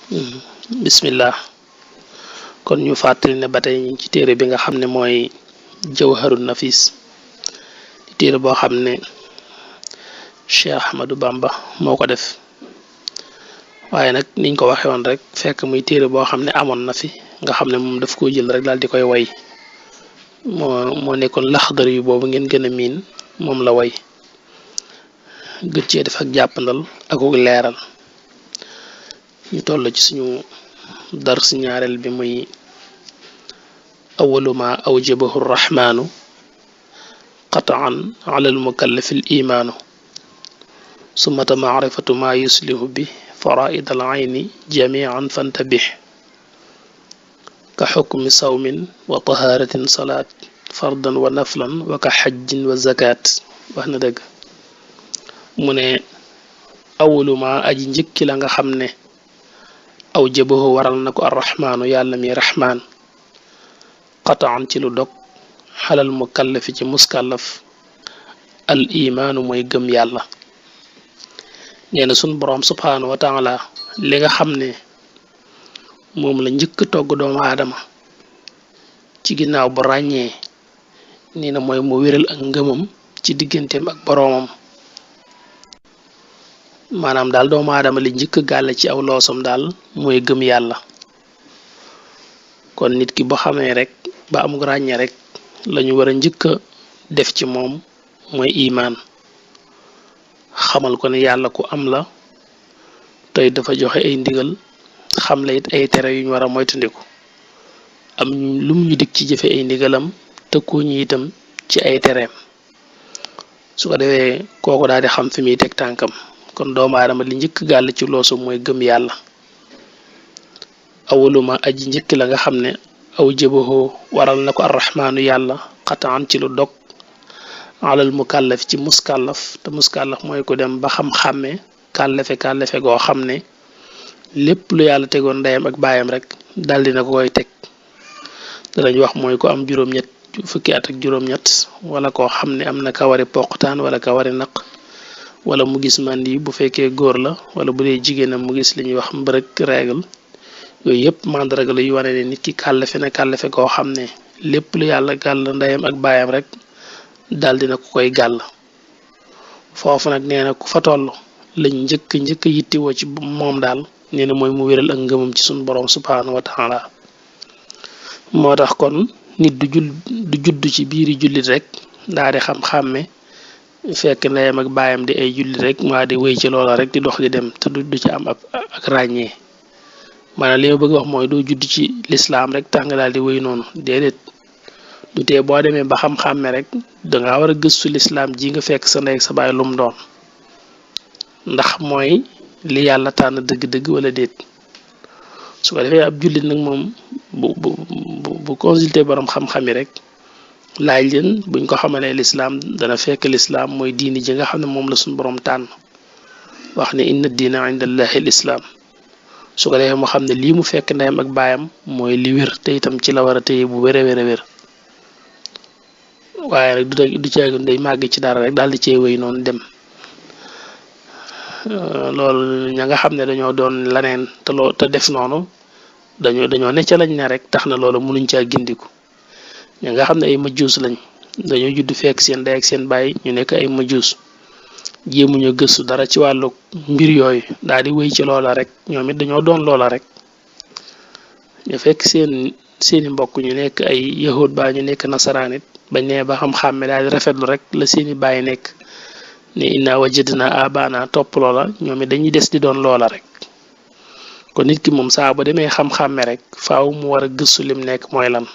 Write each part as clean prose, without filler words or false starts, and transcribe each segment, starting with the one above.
bismillah kon ñu fàttali ne ba tey ñu ci téere bi nga xam ne mooy jawharun nafis di téere boo xam ne Cheikh Ahmadou Bamba moo ko def waaye nag niñ ko waxe woon rek fekk muy téere boo xam ne amoon na fi nga xam ne moom daf koo jël rek daal di koy way moo nekkoon laxdar yu boobu ngeen gën a miin moom la way gën cee def ak jàppandal ak leeral ñu toll ci suñu dars ñaareel bi muy awalu ma awjabahu rrahmaanu qataan ala almukallafi al imaanu sumata maarifatu ma yuslihu bi faraid al ayni jamian fantabih ka xukmi sawmin wa taharatin salaat fardan wa naflan wa ka xajjin wa zakat wax na dëgg mu ne awalu ma aji njëkki la nga xam ne aw jëbahu waral na ko arrahmaanu yàlla mi rahmaan qataan ci lu dog xalal mukallafi ci muskallaf al imaanu mooy gëm yàlla nee na sun boroom subhaanahu wa taala li nga xam ne moom la njëkk togg doomu aadama ci ginnaaw bu ràññee nee na mooy mu wéral ak ngëmam ci digganteem ak boroomam maanaam daal doomu aadama li njëkk gàlle ci aw loosam daal mooy gëm yàlla kon nit ki boo xamee rek ba amul ràññee rek lañu war a njëkk a def ci moom mooy imaan xamal ko ne yàlla ku am la tey dafa joxe ay ndigal xam la it ay tere yuñ war a moytandiku am lum ñu dig ci jëfe ay ndigalam tëkkoo ñu itam ci ay tereem su ko defee kooku daal di xam fi muy teg tànkam kon doomu aadama li njëkk gàll ci loosu mooy gëm yàlla awaluma aji njëkk la nga xam ne aw jëbahoo waral na ko arrahmaanu yàlla xataan ci lu dog alal mukallaf ci muskallaf te muskallaf mooy ko dem ba xam-xàmme kàllafe goo xam ne lépp lu yàlla tegoon ndeyam ak baayam rek daldi na ko koy teg danañ wax mooy ko am juróom-ñett fukki at ak juróom-ñett wala koo xam ne am na kawari poqtaan wala kawari naq wala mu gis mandi bu fekkee góor la wala bu dee jigéenam mu gis li ñuy wax mbërëg règle yooyu yëpp mandarga la yu wane ne nit ki kàllafe na kàllafe koo xam ne lépp lu yàlla gàll ndeyam ak baayam rek daal dina ko koy gàll foofu nag nee na ku fa toll lañ njëkk yittiwoo ci moom daal nee na mooy mu wéral ak ngëmam ci suñu borom subhaanahu wa taala moo tax kon nit du judd ci biiri jullit rek daa di xam-xàmme fekk ndeyam ak baayam di ay jullit rek maa di wéy ci loola rek di dox di dem te du ci am ak ràññee maanaam li ma bëgg wax mooy doo judd ci lislaam rek tax nga daal di wéy noonu déedéet du tee boo demee ba xam-xàmme rek dangaa war a gëstu lislaam ji nga fekk sa ndey ak sa baay lum doon ndax mooy li yàlla tànn dëgg-dëgg wala déet su ko defee ab jullit nag moom bu consulté borom xam-xam yi rek laaj leen buñ ko xamalee lislaam dana fekk lislaam mooy diini ji nga xam ne moom la suñu borom tànn wax ne inna diina inda allahi l islaam su ko defee mu xam ne lii mu fekk ndeyam ak baayam mooy li wér te itam ci la war a téye bu wér a wér waaye rek du ceegu day màgg ci dara rek daal di cee wéy noonu dem loolu ña nga xam ne dañoo doon laneen te def noonu dañoo ne ca lañ ne rek tax na loolu mënuñ caa gindiku ña nga xam ne ay majuus lañ dañoo judd fekk seen ndey ak seen baay ñu nekk ay majuus jéemuñu gëstu dara ci wàllu mbir yooyu daal di wéy ci loola rek ñoom it dañoo doon loola rek ñu fekk seeni mbokk ñu nekk ay yahud ba ñu nekk nasaraan it bañ nee ba xam-xàmme daal di rafetlu rek la seeni baay nekk ne inna wajadna abana topp loola ñoom it dañuy des di doon loola rek kon nit ki moom saa bu demee xam-xàmme rek faaw mu war a gëstu lim nekk mooy lan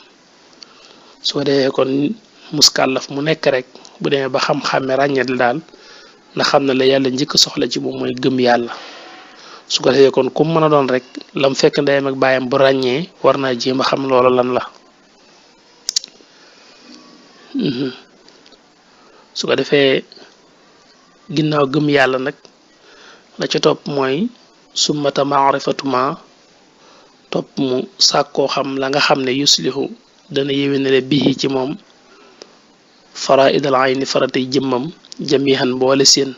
soo defee kon muskàllaf mu nekk rek bu demee ba xam-xàmme ràññet daal na xam ne la yàlla njëkk soxla ci moom mooy gëm yàlla su ko defee kon ku mën a doon rek lam fekk ndeyam ak baayam bu ràññee war naa jéem a xam loola lan la su ko defee ginnaaw gëm yàlla nag la ca topp mooy summata maarifatuma topp mu sàkkoo xam la nga xam ne yuslihu dana yéwénale bihi ci moom faraidal ayni faratay jëmmam jamihan boole seen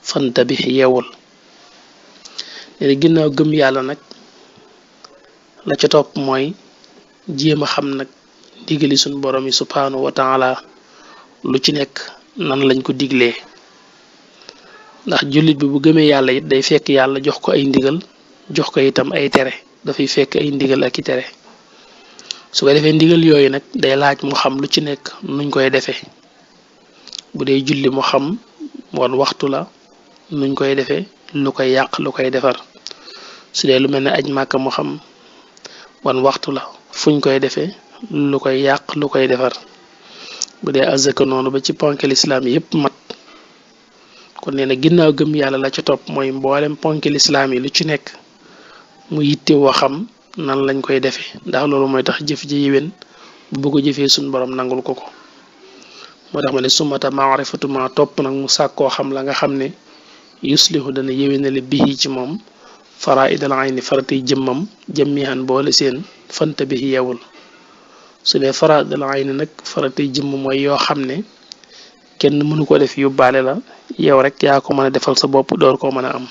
fanta bi yeewul ne ginnaaw gëm yàlla nag la ca topp mooy jéem a xam nag digali suñ borom yi subhanahu wa taala lu ci nekk nan lañ ko diglee ndax jullit bi bu gëmee yàlla it day fekk yàlla jox ko ay ndigal jox ko itam ay tere dafay fekk ay ndigal ak i tere su ko defee ndigal yooyu nag day laaj mu xam lu ci nekk nuñ koy defee bu dee julli mu xam wan waxtu la nuñ koy defee lu koy yàq lu koy defar su dee lu mel ne aj màkka mu xam wan waxtu la fuñ koy defee lu koy yàq lu koy defar bu dee azaka noonu ba ci ponkel islaam yépp mat kon nee na ginnaaw gëm yàlla la ca topp mooy mboolem ponkel islaam yi lu ci nekk mu yitte woo xam nan lañ koy defee ndax loolu mooy tax jëf ji yiwén bu ko jëfee suñ borom nangul ko moo tax ma ne sumata maarifatuma topp nag mu sàkkoo xam la nga xam ne yuslihu dana yéwénale bihi ci moom faraidal ayni faratay jëmmam jëmmihan boole seen fanta bi yeewul su dee faraidal ayni nag faratay jëmm mooy yoo xam ne kenn mënu ko def yóbbaale la yow rek yaa ko mën a defal sa bopp door koo mën a am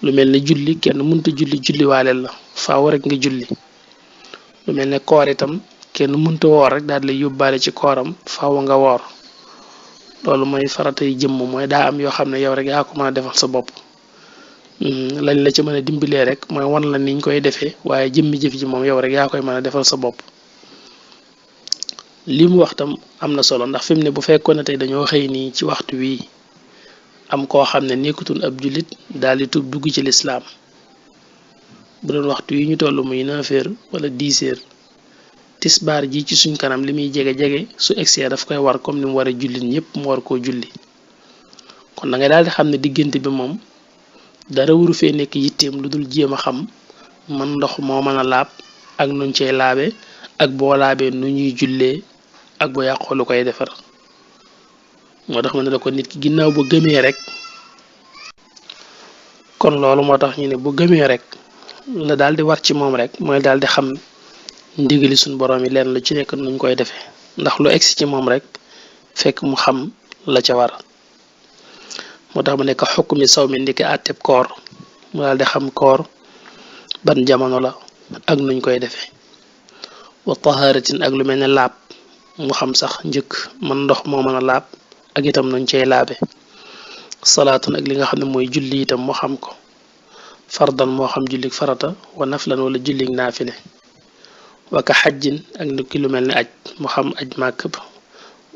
lu mel ne julli kenn mënta julliwaaleel la faaw rek nga julli lu mel ne koor itam kenn mënta woor rek daal di lay yóbbaale ci kooram faaw nga woor loolu mooy faratay jëmm mooy daa am yoo xam ne yow rek yaa ko mën a defal sa bopp lañ la ci mën a dimbalee rek mooy wan la niñ koy defee waaye jëmmi jëf ji moom yow rek yaa koy mën a defal sa bopp li mu wax tam am na solo ndax fi mu ne bu fekkoon ne tey dañoo xëy nii ci waxtu wii am koo xam ne nekkutul ab jullit daal di tuub dugg ci lislaam bu doon waxtu yi ñu toll muy 9h wala 10h tisbaar ji ci suñ kanam li muy jege-jege su egsee daf koy war comme ni mu war a jullit ñëpp mu war koo julli kon da ngay daal di xam ne diggante bi moom dara waru fee nekk yitteem lu dul jéem a xam man ndox moo mën a laab ak nuñ cey laabe ak boo laabee nu ñuy jullee ak bu yàqoo lu koy defar moo tax ma ne la ko nit ki ginnaaw bu gëmee rek kon loolu moo tax ñu ne bu gëmee rek la daal di war ci moom rek mooy daal di xam ndigali suñ borom yi leen lu ci nekk nuñ koy defee ndax lu egsi ci moom rek fekk mu xam la ca war moo tax mu nekk xukk mi saw mi ndiki àtteb koor mu daal di xam koor ban jamono la ak nuñ koy defee wa taharatin ak lu mel ne laab mu xam sax njëkk man ndox moo mën a laab ak itam nuñ cey laabe salaatun ak li nga xam ne mooy julli itam mu xam ko fardan moo xam jullik farata wa naflan wala jullik naafile waka xajjin ak ki lu mel ne aj mu xam aj màkk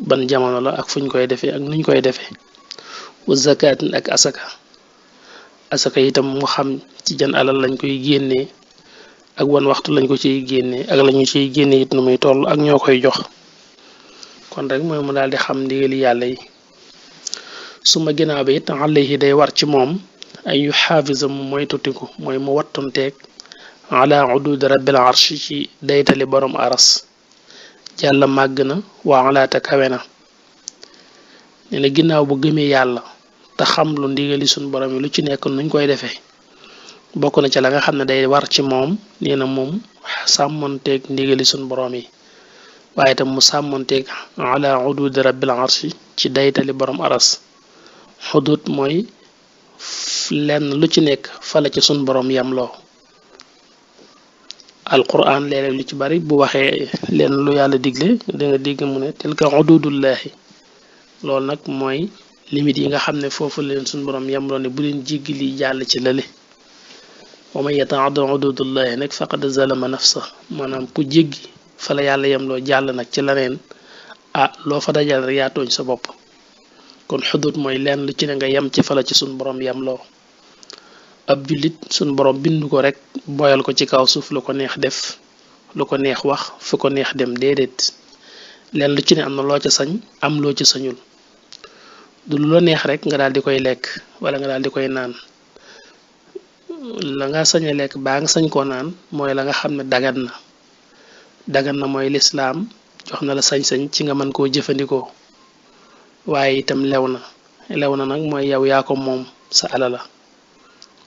ban jamono la ak fuñ koy defee ak nuñ koy defee wa zakaatin ak asaka itam mu xam ci jan alal lañ koy génnee ak wan waxtu lañ ko ciy génnee ak lañu ciy génnee it nu muy toll ak ñoo koy jox kon rek mooy mu daal di xam ndigali yàlla yi suma ginnaaw bi it alayhi day war ci moom ay yu xaafisa mu mooy tutiku mooy mu wattonteeg ala udud rabbil arshi ci daytali borom aras jàlla màgg na waa alaata kawe na nee na ginnaaw bu gëmee yàlla te xam lu ndigali suñ borom yi lu ci nekk nuñ koy defee bokk na ca la nga xam ne day war ci moom nee na moom sàmmonteeg ndigali suñ borom yi waaye itam mu sàmmonteeg ala udud rabbil arshi ci daytali borom aras xudut mooy lenn lu ci nekk fala ci suñ borom yamloo alquran léeg-léeg lu ci bari bu waxee leen lu yàlla digle danga dégg mu ne tilka xududullahi loolu nag mooy limite yi nga xam ne foofu leen suñ borom yamloo ne bu leen jéggi li jàll ci lële wa man yataadda xududullahi nag faqad zalama nafsa maanaam ku jéggi fala yàlla yamloo jàll nag ci leneen loo fa dajal rek yaa tooñ sa bopp kon xudut mooy leen lu ci ne nga yem ci fala ci suñ borom yamloo ab jullit suñ borom bindu ko rek boyal ko ci kaw suuf lu ko neex def lu ko neex wax fu ko neex dem déedéet leen lu ci ne am na loo ca sañ am loo ca sañul du lu la neex rek nga daal di koy lekk wala nga daal di koy naan la nga sañ a lekk baa nga sañ koo naan mooy la nga xam ne dagan na mooy lislaam jox na la sañ-sañ ci nga mën koo jëfandikoo waaye itam lew na nag mooy yow yaa ko moom sa ala la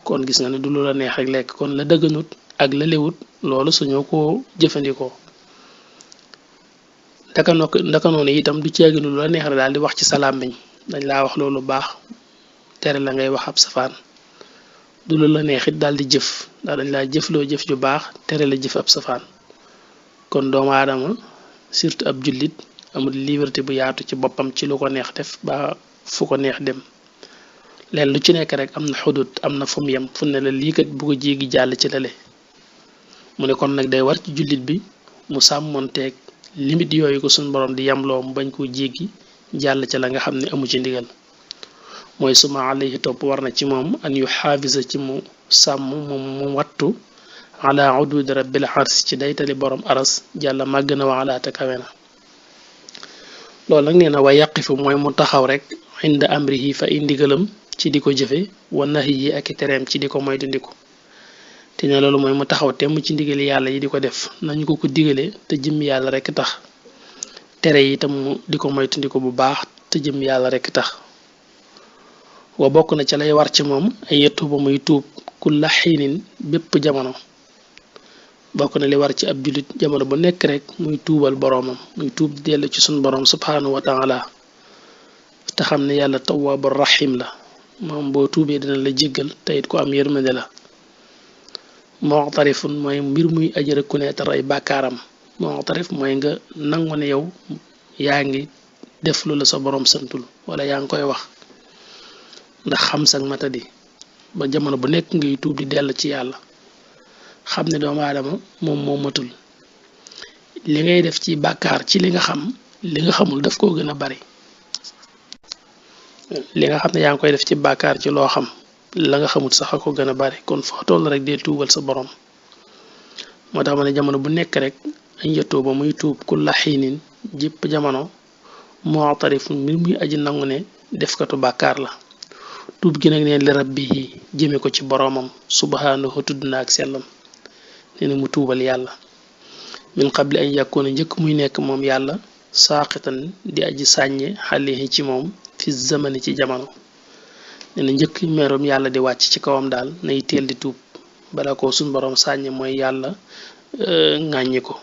kon gis nga ne du lu la neex rek lekk kon la dëgganut ak la lewut loolu suñoo koo jëfandikoo ndaka noonu itam du ceeginu lu la neex rek daal di wax ci sa làmmiñ dañ laa wax loolu baax tere la ngay wax ab safaan du lu la neexit daal di jëf ndax dañ laa jëfloo jëf ju baax tere la jëf ab safaan kon doomu aadama surtout ab jullit amul liberté bu yaatu ci boppam ci lu ko neex def ba fu ko neex dem leen lu ci nekk rek am na xudut am na fu mu yem fu ne la lii kat bu ko jéggi jàll ci lale mu ne kon nag day war ci jullit bi mu sàmmonteeg limite yooyu ko suñ borom di yamloo mu bañ koo jéggi jàll ca la nga xam ne amu ci ndigal mooy suma alayhi topp war na ci moom an yu xaafisa ci mu sàmm mu wattu ala ududi rabbil ars ci daytali borom aras jàlla màgg na wa alaata kawe na loolu nag nee na wa yaqifu mooy mu taxaw rek inda amrihi fa ay ndigalam ci di ko jëfe wa nahyi ak i tereem ci di ko moytandiku te ne loolu mooy mu taxaw temm ci ndigali yàlla yi di ko def nañu ko digale te jëm yàlla rek tax tere yi itam mu di ko moytandiku bu baax te jëm yàlla rek tax wa bokk na ca lay war ci moom ay yettu ba muy tuub kulla xiinin bépp jamono bokk na li war ci ab jullit jamono bu nekk rek muy tuubal boroomam muy tuub dellu ci sun boroom subhanahu wa taala te xam ne yàlla tawwaabu rahim la moom boo tuubee dina la jéggal te it ko am yërmande la mu'tarifun mooy mbir muy aji reconnaître ay bàkkaaram mu'tarif mooy nga nangu ne yow yaa ngi def lu la sa boroom santul wala yaa ngi koy wax ndax xam sag matadi ba jamono bu nekk ngay tuub di dell ci yàlla xam ne doomu aadama moom moo matul li ngay def ci bàkkaar ci li nga xam li nga xamul daf koo gën a bari li nga xam ne yaa ngi koy def ci bàkkaar ci loo xam la nga xamul sax a ko gën a bari kon foo toll rek dee tuubal sa borom moo tax ma ne jamono bu nekk rek añ yëttoo ba muy tuub ku la xiinin jépp jamono mu'tarif mbir muy aji nangu ne defkatu bàkkaar la tuub gi nag neen li rabbihi jëme ko ci boroomam subhanahu tudd na ak sellam nee na mu tuubal yàlla min qabli an yakuna njëkk muy nekk moom yàlla saaqitan di aji sàññe xalihi ci moom fi zamani ci jamono nee na njëkk meerum yàlla di wàcc ci kawam daal nay teel di tuub bala ko suñ boroom sàññe mooy yàlla ŋàññi ko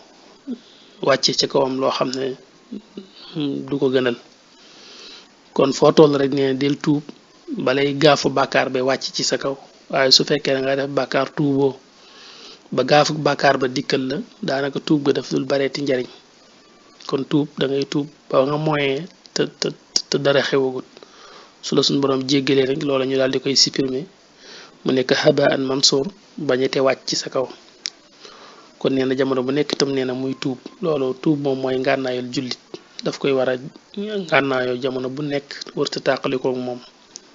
wàcce ci kawam loo xam ne du ko gënal kon foo toll rek nee na del tuub balay gaafu bàkkaar ba wàcc ci sa kaw waaye su fekkee da nga def bàkkaar tuuboo ba gaafu bàkkaar ba dikkal la daanaka tuub ga daf dul bareeti njariñ kon tuub da ngay tuub ba nga moyen te dara xewagut su la suñ boroom jéggalee rek loola ñu daal di koy supprimer mu nekk haba an mansour bañete wàcc ci sa kaw kon nee na jamono bu nekk itam nee na muy tuub loolu tuub moom mooy ngànnaayal jullit daf koy war a ngànnaayoo jamono bu nekk warta tàqalikook moom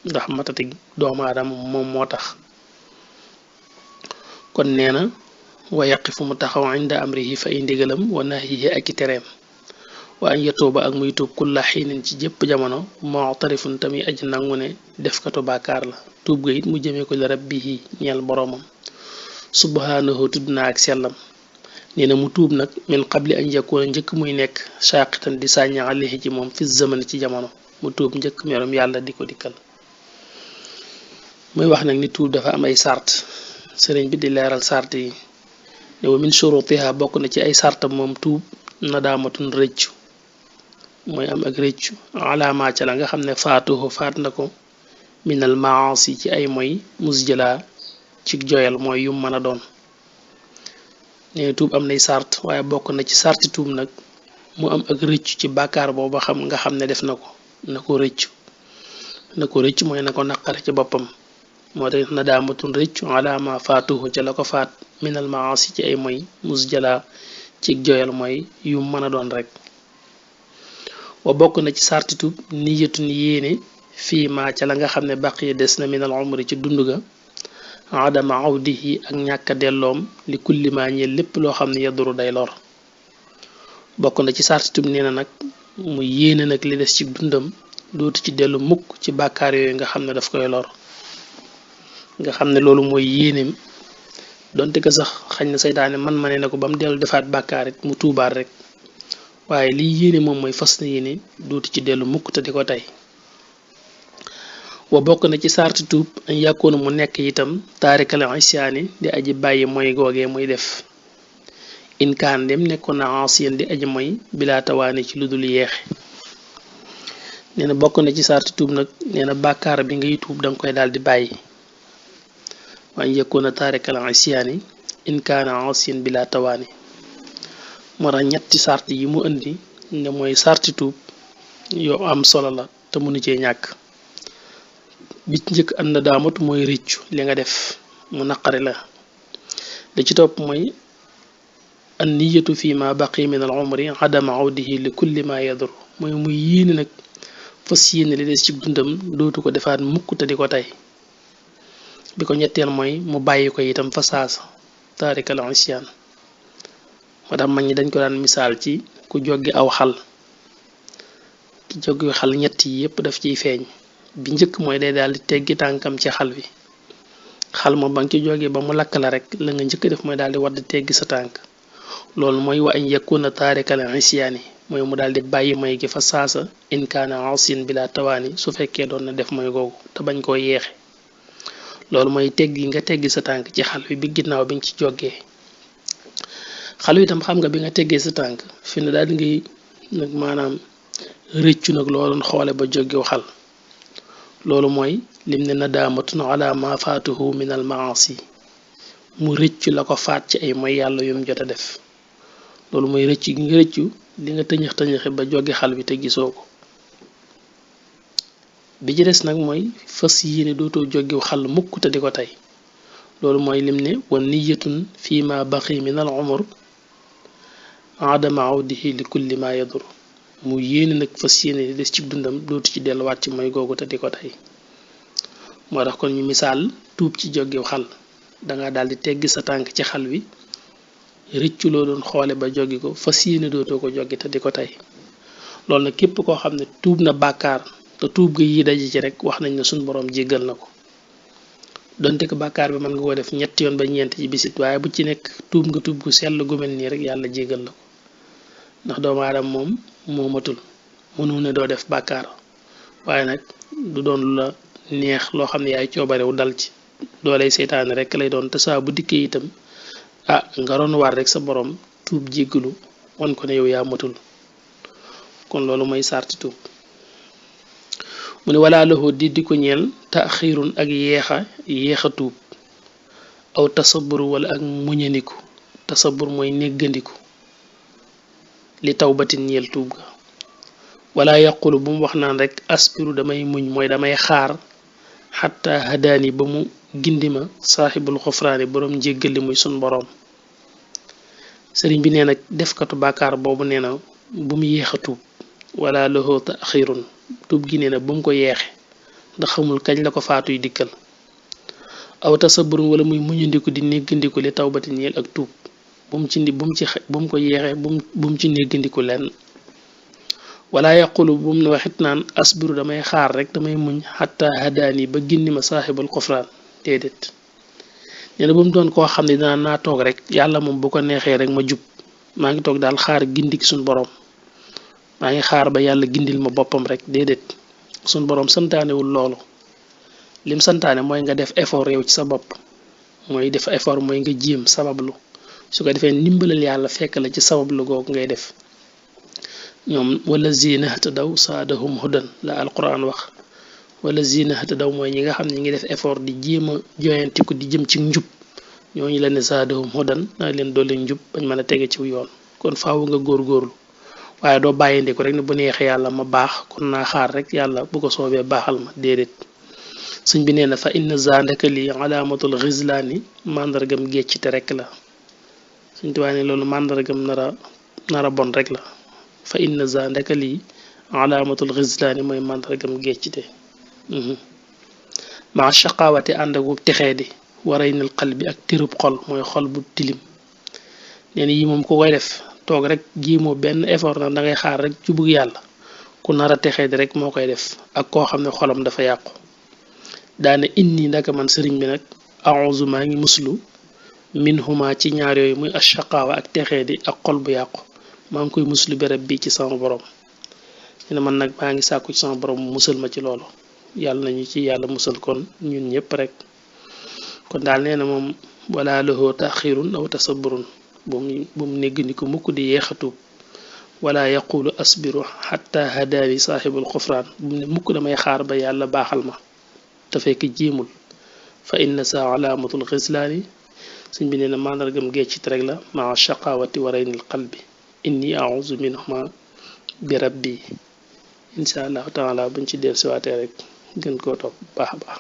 ndax matati doomu aadama moom moo tax kon nee na wa yaqifu mu taxaw inda amrihi fa ay ndigalam wa nahyihi ak i tereem wa an yatuuba ak muy tuub kulla xiinin ci jëpp jamono mu'tarifun tamit aji nangu ne defkatu bàkkaar la tuub ga it mu jëmee ko li rabbihi ñeel boroomam subhanahu tudd na ak sellam nee na mu tuub nag min qabli an yakuna njëkk muy nekk saaqitan di sàññi alayhi ci moom fi zamani ci jamono mu tuub njëkk merum yàlla di ko dikkal muy wax nag ni tuub dafa am ay sart sëriñ bi di leeral sart yi ne wa min shurutiha bokk na ci ay sartam moom tuub nadaamatun rëccu mooy am ak rëccu alaamaa ca la nga xam ne faatuhu faat na ko minal maasi ci ay moy musjala ci joyal mooy yum mën a doon nee na tuub am nay sart waaye bokk na ci sarti tuub nag mu am ak rëccu ci bàkkaar booba nga xam ne def na ko na ko rëccu mooy na ko naqare ci boppam moo tax nadaamatun rëccu alaama faatuhu ca la ko faat minal maasi ci ay moy musjala ci joyal mooy yum mën a doon rek wa bokk na ci sarti tuub niyatun yéene fii ma ca la nga xam ne baqiya des na minal umri ci dund ga adama awdihi ak ñàkka delloom li kulli ma ñeel lépp loo xam ne yaduru day lor bokk na ci sarti tuub nee na nag mu yéene nag li des ci dundam dootu ci dellu mukk ci bàkkaar yooyu nga xam ne daf koy lor nga xam ne loolu mooy yéeneem donte ko sax xañ na saytaane man ma ne na ko ba mu dellu defaat bàkkaar it mu tuubaat rek waaye liy yéene moom mooy fas na yéene dootu ci dellu mukk te di ko tey wa bokk na ci sarti tuub añ yàkkoona mu nekk itam taarikal isyaani di aji bàyyi mooy googee muy def inkaan dem nekkoon na ancien di aji mooy bilaa tawaane ci lu dul yeexe nee na bokk na ci sarti tuub nag nee na bàkkaar bi ngay tuub danga koy daal di bàyyi wa an yakuna taarikal isyaani in kaana asiyan bila tawaani. moo tax ñetti sart yi mu indi ne mooy sarti tuub yoo am solo la te mënu cee ñàkk. bi ci njëkk an nadaamatu mooy rëccu li nga def mu naqari la. li ci topp mooy an niyatu fi ma baqi min al umri adama awdihi li kulli ma yadur mooy muy yéene nag fas yéene li des ci dundam dootu ko defaat mukk te di ko tey. bi ko ñetteel mooy mu bàyyi ko itam fa saasa taarikal isyaan. moo tax mag ñi dañ ko daan misaal ci ku joggi aw xal. ki joggi xal ñett yi yépp daf ciy feeñ. bi njëkk mooy day daal di teggi tànkam ci xal wi. xal ma ba nga ci jógee ba mu lakk la rek la nga njëkk def mooy daal di wadd teggi sa tànk. loolu mooy wa an yakuna taarikal isyaani mooy mu daal di bàyyi may gi fa saasa in kaana asiyan bila tawaani su fekkee doon na def mooy googu te bañ koo yeexe. loolu mooy teggi nga teggi sa tànk ci xal wi bi ginnaaw bi nga ci jógee. xal wi itam xam nga bi nga teggee sa tànk fi ne daal di ngay nag maanaam rëccu nag loo doon xoole ba jógew xal. loolu mooy lim ne nadaamatun ala ma faatuhu min al maasi mu rëccu la ko faat ci ay mooy yàlla yum jot a def. loolu mooy rëccu gi nga rëccu li nga tëñëx tëñëxe ba jóge xal wi te gisoo ko. bi ci des nag mooy fas yéene dootoo jógew xal mukk te di ko tey. loolu mooy lim ne wa niyatun fi ma baqi min al umr adama awdihi li kulli ma yadur mu yéene nag fas yéene li des ci dundam dootu ci delluwaat ci mooy googu te di ko tey. moo tax kon ñu misaal tuub ci jógew xal danga daal di teggi sa tànk ci xal wi rëccu loo doon xoole ba jógi ko fas yéene dootoo ko jógi te di ko tey. loolu nag képp koo xam ne tuub na bàkkaar te tuub ga yi daje ci rek wax nañ ne suñ boroom jéggal na ko. donte ko bàkkaar bi mën nga ko def ñetti yoon ba ñeent ci bisit waaye bu ci nekk tuub nga tuub gu sell gu mel nii rek yàlla jéggal la ko. ndax doomu aadama moom moo matul mënu ne doo def bàkkaar waaye nag du doon lu la neex loo xam ne yaay coobarewu dal ci dooley seytaane rek lay doon te saa bu dikkee itam nga roon war rek sa borom tuub jéggalu wan ko ne yow yaa matul. kon loolu mooy sarti tuub. mu ne walaa lahu di ko ñeel taaxiirun ak yeexa tuub aw tasabur wala ak muñaniku. tasabur mooy néggandiku li tawbatin ñeel tuub ga. wala yaqulu bu mu wax naan rek aspiru damay muñ mooy damay xaar xatta hadaani ba mu gindima saaxibul xufraani boroom njéggali muy sun boroom. sëriñ bi nee na defkatu bàkkaar boobu nee na bu mu yéex a tuub. wala lahu taaxirun tuub gi nee na bu mu ko yeexe ndax xamul kañ la ko faatuy dikkal. aw tasaburun wala muy muñandiku di néggandiku li tawbatin ñeel ak tuub bu mu ko yeexe bu mu ci néggandiku lenn. wala yaqulu bu mu ne waxit naan asbiru damay xaar rek damay muñ xatta hadaani ba gindi ma saaxibul xufraan déedéet. nee na bu mu doon koo xam ne dinaa naa toog rek yàlla moom bu ko neexee rek ma jub maa ngi toog daal xaar gindik suñ borom maa ngi xaar ba yàlla gindil ma boppam rek déedéet. suñ borom santaanewul loolu. lim santaane mooy nga def effort yow ci sa bopp mooy def effort mooy nga jéem sabablu su ko defee ndimbalal yàlla fekk la ci sabablu googu ngay def. ñoom wala zina tadaw saadahum hudan la alquran wax. wala zina tadaw mooy ñi nga xam ne ñi ngi def effort di jéem a joyantiku di jëm ci njub ñooñu la ne saadahum hudan naa leen doole njub bañ mën a tege ci yoon. kon faaw nga góorgóorlu waaye doo bàyyindiku rek ne bu neexee yàlla ma baax kon naa xaar rek yàlla bu ko soobee baaxal ma déedéet. suñ bi nee na fa inna zandaka li alaamatul xislaani màndargam géccite rek la. suñ tuwaa ne loolu màndargam nara bon rek la. fa inna zandaka li alaamatul xislaani mooy màndargam géccite. maa shaqaawate ànd ak texee di waray nal xal bi ak tirub xol mooy xol bu tilim. nee na yi moom ku koy def toog rek jéemoo benn effort nag da ngay xaar rek jubug yàlla ku nar a texee di rek moo koy def ak koo xam ne xolam dafa yàqu. daane inni ndaka man sëriñ bi nag a'uzu maa ngi muslu min huma ci ñaar yooyu muy ashaqaawa ak texee di ak xol bu yàqu maa ngi koy muslu béréb bi ci sama borom. ne man nag maa ngi sàkku ci sama borom musal ma ci loolu yàlla nañu ci yàlla musal kon ñun ñëpp rek. kon daal nee na moom wala lahu taxirun aw tasaburun bu mu néggandiku mukk di yeexatuub. wala yaqulu asbiru xatta hadaani saaxibul xufraan bu mu ne mukk damay xaar ba yàlla baaxal ma te fekk jéemul fa inna sa alaamatul xislaani sëñ bi nee na mandargam géccit rek la maa shaqawati waraynil qalbi inni auzu minhuma bi rabbi insha allahu taala buñ ci del siwaatee rek gën koo topp baax a baax